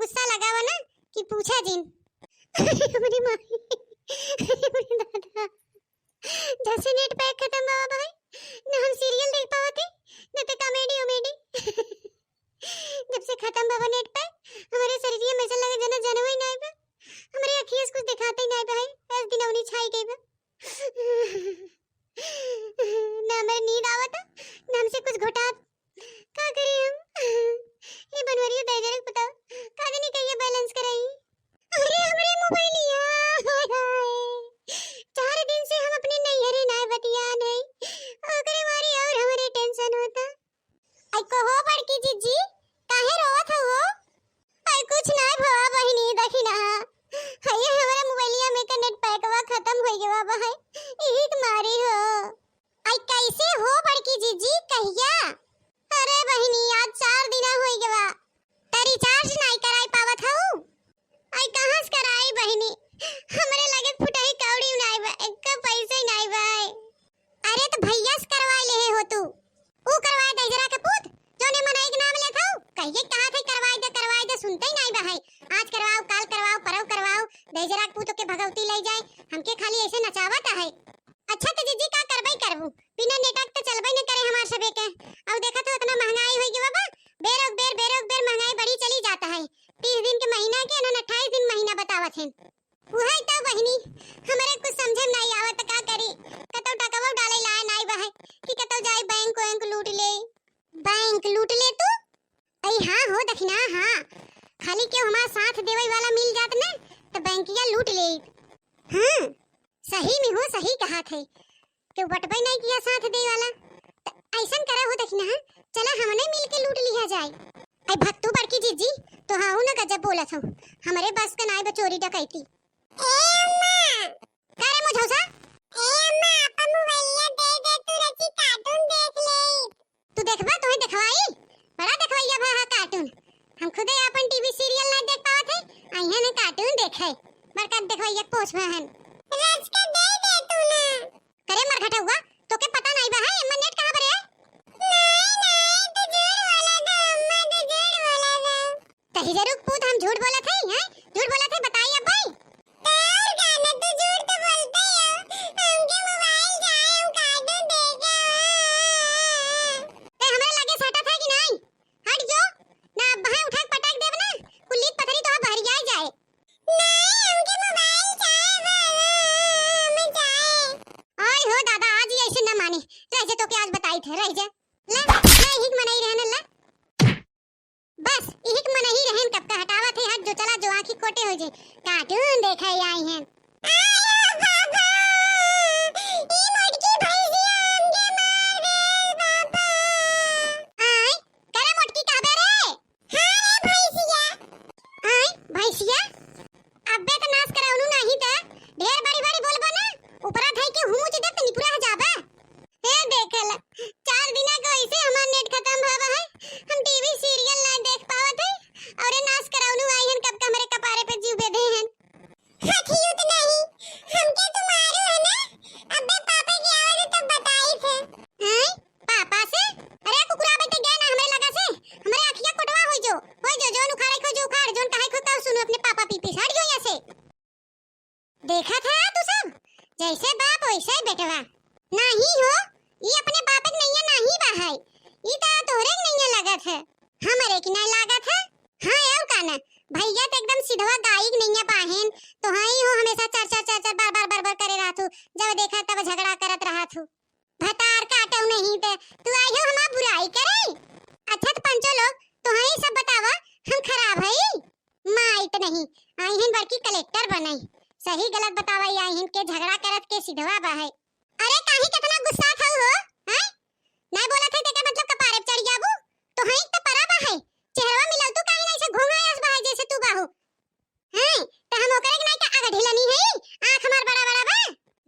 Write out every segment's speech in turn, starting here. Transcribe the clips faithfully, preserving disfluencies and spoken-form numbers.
गुस्सा लगावा ना कि पूछा जिन। अरे हमरी माई, अरे हमरे दादा, जैसे नेट पैक खतम बा भाई, ना हम सीरियल देख पावत है, ना तो कॉमेडी वॉमेडी। जब से खतम बा नेट पैक, हमरे शरीरिया में ऐसा लगे जना जनवा ही नाई बा, हमरे अखिया से कुछ दिखाते ही नाई बा, है ऐस दिनौनी छाई गई बा। ना हमरे नींद आवत, ना हमसे कुछ घोटात, का करी हम? हे बनवरिया दहिजरा के पुतवा, का जानी कहिया बैलेंस कराई। अरे हमरे मोबाइलिया, हाय हाय। चार दिन से हम अपने नैहरे नाय बतियान है, ओकरे मारे और हमरे टेंशन होता। आई कहो बड़की जीजी, काहे रोवत हो? आई कुछ नाय भवा बहिनी, देखी ना, हये हमरे मोबाइलिया में के नेट पैकवा खतम होई गवा बा है, इही के मारी हो। आई कैसे हो बड़की जीजी, कहिया? अरे बहिनी, आज चार दिना होई गवा, त रिचार्ज नाई कराई पावत हऊ। आई कहाँ से कराई बहिनी, हमरे लगे फुटही कौड़ी नाई बा, एक्का पैसा ही नाई बा। अरे त भैया से करवाई लेहे हो तू, ऊ करवाए दहिजरा के पूत, जोने मनई के नाम लेत हऊ, कहिए कहा थे करवाई दे, करवाई दे, सुनते ही नाई बा है। आज करवाओ, काल करवाओ, परव करवाओ, दहिजरा के पूत के भगवती ले जाए, हमके खाली ऐसे नचावत है। अच्छा त जीजी का करबई करबू, बिना नेटक त चलबई न करे हमार सबे के। अउ देखत हो इतना महंगाई होई गवा बा, बेरोक बेर, बेरोक बेर महंगाई बढ़ी चली जात है। तीस दिन के महीना के इन्हन अट्ठाईस दिन महीना बतावत हैं। उहई त बहिनी, हमरे कुछ समझे में नाई आवत, का करी? कतौ टकवो डाले लाए नाई बा है कि कतौ जाई बैंक वैंक लूट ले। बैंक लूट ले तू? अई हाँ हो दखिना, हाँ, खाली केहू हमार साथ देवई वाला मिल जात न त बैंकिया लूट लेइत। हाँ, सही में हो, सही कहा थे, केहू बटबई नाई किया साथ देवई वाला। त ऐसन करा हो दखिना, हाँ, चला हमने मिल के लूट लिया जाए। आई भक्तू बड़की जीजी, तो हाँ हो न गजब बोलत हो, हमरे बस के नाई बा चोरी डकैती। ए अम्मा! का रे मुझौसा? ए अम्मा, अपन मोबाइलिया दे दे, तू रची कार्टून देख ले। तू देखबा, तोहे देखवाई, बड़ा देखवैया भा हा कार्टून। हम खुदे अपन टीवी सीरियल ना देख पावत है, अइहन कार्टून देखे, बड़का देखवैया पोस भा हन। रच के दे दे तू ना। करे मरघटउआ, तोके पता नाई बा है, एम्मा नेट कहाँ बरे है? नाई, नाई, तू झूठ बोला था, अम्मा, तू झूठ बोला था। तही जरूर पूत हम झूठ बोलत हई, हैं? झूठ बोलत हई, बताई अब भाई। तो और का ना, तू झूठ तो बोलते हो। हमके मोबाइल चाहे, हम कार्टून देखे। ते हमरे लगे सटत है कि नाई? हट जो, ना अब भाई उठा के पटक देब ना, कुल्ली पथरी तो बहरिया जाए। नाई, हमके मोबाइल चाहे बाबा, हम चाहे। आई हो दादा, आज ही ऐसे न माने। रह जा, तोके आज बताई थे, रह जा। ले, ले, इहिक मनई रहन, ले। बस, इहिक मनई रहन, कब का हटावत है, हट जो, चला जो, आँखी खोटे हो जे। कार्टून देखे आई हैं। अरे बाबा, ई मोटकी भैंसिया हमके मार दे, बाबा। आय, करे मोटकी कहबे रे? हाँ रे भैंसिया। आय, भैंसिया? अबे त नाश करौनू नाही त ढेर बड़ी बड़ी बोलबा ना, ऊपरा धई के हुमूच देब त निपुरा जाबा। ए देखल, चार दिना के वैसे हमार नेट खतम भवा है, हम टीवी सीरियल ना देख पावत है, और ये नाश करौनू आई हन, कब का हमरे कपारे पे जीव बेधे हन। हथियुत नहीं, हमके तू मारू है ना? अबे पापा के आवे तो बताई थे। हैं? पापा से? अरे कुकुरा बेटे गए ना हमरे लगा से, हमरे अखिया कोटवा होई जो, होई जो, जोन उखाड़े खो जो उखाड़, जोन कहे खो तब सुनो अपने पापा पीपी से, हट जो यहाँ से। देखा था तू सब, जैसे बाप वैसे बेटवा। नाही हो, ई अपने बाप के नैया नाही बा है, ई तो तोहरे के नैया लागत है, हमरे की नहीं लागत है। हाँ और का ना, भैया तो एकदम सिधवा गाई के नैया बाहेन, तो हाँ ही हो हमेशा चर चर चर चर बार बार बार बार करे रहत हूँ, जब देखा तब झगड़ा करत रहत हूँ। भतार काटो नहीं ते, तू आई हो हमार बुराई करे। अच्छा तो पंचो लोग, तो हाँ ही सब बतावा, हम खराब है? माइत नहीं, आई हिन बड़की कलेक्टर बनई। सही गलत बतावा, आई हिन के झगड़ा करत के सिधवा बा है। अरे काहे कितना गुस्सा था हो, हैं? नहीं बोला था तेका मतलब कपारे पे चढ़ जाबू, तो हैं तो परा बा है। चेहरवा मिलल तू काहे नहीं से घोंघा अस बा है जैसे तू बाहू। हैं? तो हम ओकरे के नहीं का आग ढिलनी है, आँख हमार बड़ा बड़ा बा।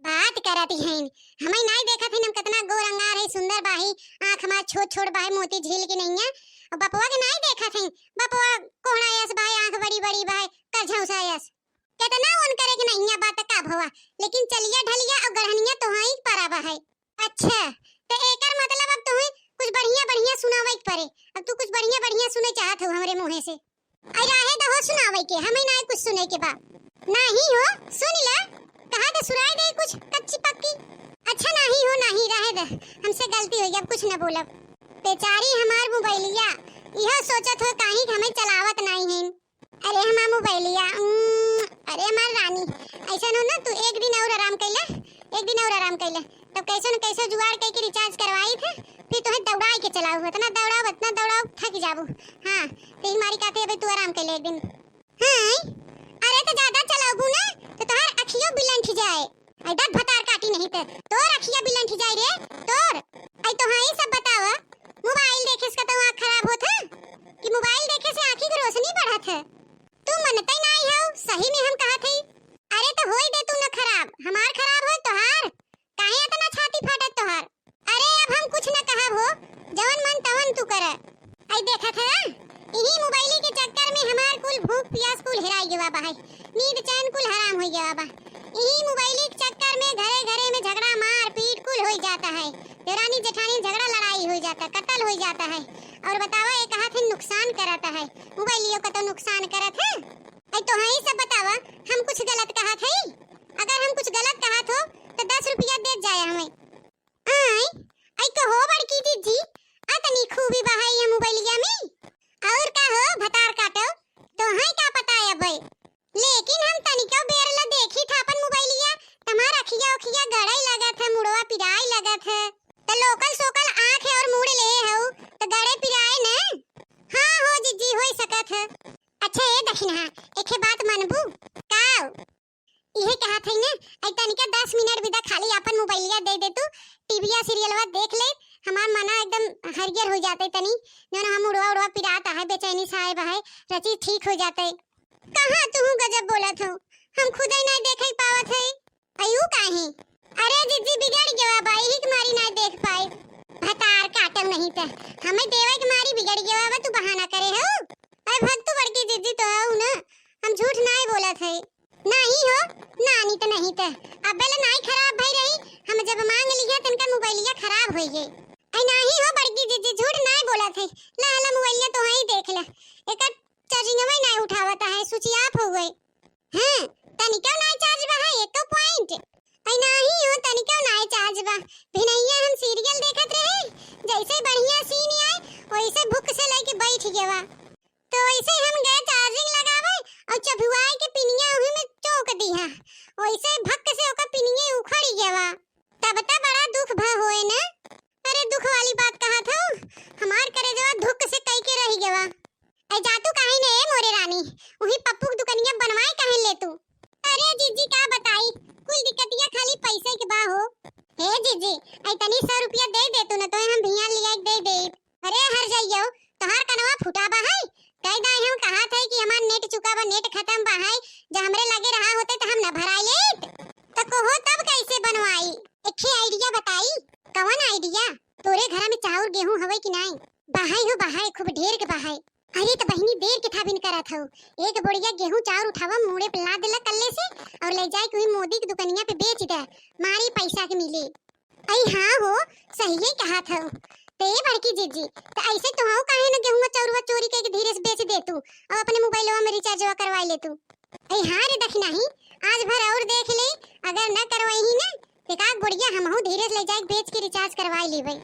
बात करत ही हैं, हमें नहीं देखत हैं हम कितना गोर अंगार है, सुंदर बाही, आँख हमार छोट छोट बाहे मोती झील की नैया। और बपवा के नहीं देखत हैं, बपवा कोहड़ा अस बाहे, आँख बड़ी बड़ी बाहे, करझौसा अस। कितना उनकरे के नैया बात का भवा, लेकिन चलिया ढलिया और गढ़निया तोहाई परा बाहे। अच्छा, तो एकर मतलब अब तुम्हें कुछ बढ़िया बढ़िया सुनावे के पड़े। अब तू कुछ बढ़िया बढ़िया सुने चाहत हो हमरे मुँहे से। आई राहे दहो सुनावे के, हमें ना कुछ सुने के बा। नाही हो, सुन ला, कहा के सुनाई दे कुछ कच्ची पक्की। अच्छा नाही हो, नाही, रहे दे, हमसे गलती हो गई, अब कुछ न बोलब। बेचारी हमार मोबाइलिया, इहो सोचत हो काहे कि हमें चलावत नाही है। अरे हमार मोबाइलिया, उम्म, अरे हमार रानी, ऐसा हो ना, तू एक दिन और आराम कैले, एक दिन और आराम कैले, तब कैसे न कैसे जुगाड़ करके रिचार्ज करवाई थे, फिर तुम्हें दौड़ाई के चलाऊ, इतना दौड़ाऊ, इतना दौड़ाऊ, थक जाबू। हाँ, तो ई मारी कहते, अबे तू आराम कैले एक दिन। हाँ, अरे तो ज्यादा चलाबू ना, तो तोहार अखियो बिलंठ जाए। आई दांत भतार काटी नहीं तो तोर अखिया बिलंठ जाए रे, तोर। आई तो हाँ, ई सब बतावा, मोबाइल देखे से कतौ आँख खराब होत है कि मोबाइल देखे से आँखी के रोशनी बढ़त है? तू मनतै नाई हौ, सही में हम कहत हई। अरे तो होई दे तू न खराब, हमार खराब होय तोहार, काहे इतना छाती फाटत तोहार? अरे अब हम कुछ न कहब हो, जवन मन तवन तू कर। आई देखत है ना, इही मोबाइली के चक्कर में हमार कुल भूख पियास कुल हेराई गवा बा है, नींद चैन कुल हराम हो गवा बा। इही मोबाइली के चक्कर में घरे घरे में झगड़ा मार पीट कुल हो जाता है, देवरानी जेठानी झगड़ा लड़ाई हो जाता, कत्ल हो जाता है। और बतावा, ये कहत है नुकसान करत है, मोबाइलियो का तो नुकसान करत है। आई तो हाँ, ई सब बतावा, हम कुछ गलत कहत है? अगर हम कुछ गलत कहत हो तो दस रुपया दे जाए हमें। आई, आई कहो बड़की जीजी, अतनी खूबी बा है ये मोबाइलिया में। और का हो भतार काटो, तो है का पता है भाई? लेकिन हम तनिको बेर ला देखी था अपन मोबाइलिया, तुम्हार अखिया उखिया गड़ाई लगत है, मुड़वा पिराई लगत है, तो लोकल सोकल आँख है और मुड़ ले हऊ, तो गड़े पिराए न। हाँ हो जीजी, हो सकत है। अच्छा ए दखिनहा, एके बात मनबू? का? इहे कहत हई ना, आई तनिका दस मिनट बिदा खाली आपन मोबाइलिया दे दे तू, टीविया सीरियलवा देख ले, हमार मना एकदम हरियर हो जाते तनी, जौन हम उड़वा उड़वा पिरात है, बेचैनी साहेब है, रची ठीक हो जाते। कहाँ तू गजब बोलत हो, हम खुदे नहीं देखे पावत है। अयू काहे? अरे जीजी बिगड़ गया बा, यही के मारी नहीं देख पाए। भतार काटम नहीं ते, हमें देवे के मारी बिगड़ गया बा, तू बहाना करे हो। अरे भग तू बड़की जीजी तो हऊ ना, हम झूठ नहीं बोलत है। नहीं हो, नानी त नहीं त, अबे ले नाई खराब भई रही, हम जब मांग लिया तनका मोबाइलिया खराब होई गई। आई नहीं हो बड़की जीजी, झूठ नहीं बोलत है, ला ला मोबाइलिया तो है ही देख ले, एकर चार्जिंगवा ही नहीं उठावत है, स्विच ऑफ हो गए। हाँ, तनिको नहीं चार्ज बा है, एको पॉइंट। आई नहीं हो, तनिको नहीं चार्ज बा, भिनैया हम सीरियल देखत रहे, जैसे बढ़िया सीन आए, वैसे भुक से लेके बैठ गया। तो वैसे हम गए चार्जिंग लगावे और चबुआई के पिनिया उही में चौंक दिहा। वैसे भक्क से ओकर पिनिये उखड़ गवा। तब त बड़ा दुख भ होए न। अरे दुख वाली बात कहत हो, हमार करेजवा धुक से कई के रह गवा। ऐ जा तू कहीं न ए मोरे रानी, उही पप्पू के दुकनिया बनवाए कहीं ले तू। अरे जीजी का बताई, कुल दिक्कतिया खाली पैसे के बा हो। हे जीजी, ऐ तनी सौ रुपया दे दे तू न, तोहे हम भिया लिया के दे दे। अरे हर जाइयो, तोहार कनवा फूटा बा है? कह दाई हम कहा थे कि हमार नेट चुका बा, नेट खत्म बा है, जब हमरे लगे रहा होते तो हम न भराई लेत। तो कहो तब कैसे बनवाई? एक्खे आइडिया बताई। कवन आइडिया? तोरे घर में चाउर गेहूं हवे कि नाई? बहाई हो बहाई, खूब ढेर के बहाई। अरे तो बहिनी देर के था बिन करत हो, एक बोरिया गेहूं चाउर उठावा, मूड़े पे लाद ला कल्ले से और ले जाए के वही मोदी के दुकनिया पे बेच दे, मारी पैसा के मिले। अई हाँ हो, सहिये कहत हऊ। ते ए बड़की जीजी, त ऐसे तोहऊ काहे न गेहुआ चौरुआ चोरी कइके धीरे से बेच दे तू, अउ अपने मोबाइलवा में रिचार्जवा करवाई ले तू। अई हाँ रे दखिनाही, आज भर अउर देख ले, अगर न करवाई ही न, त एक आध बोरिया हमहू धीरे से ले जाइके बेच के रिचार्ज करवाई लेबे।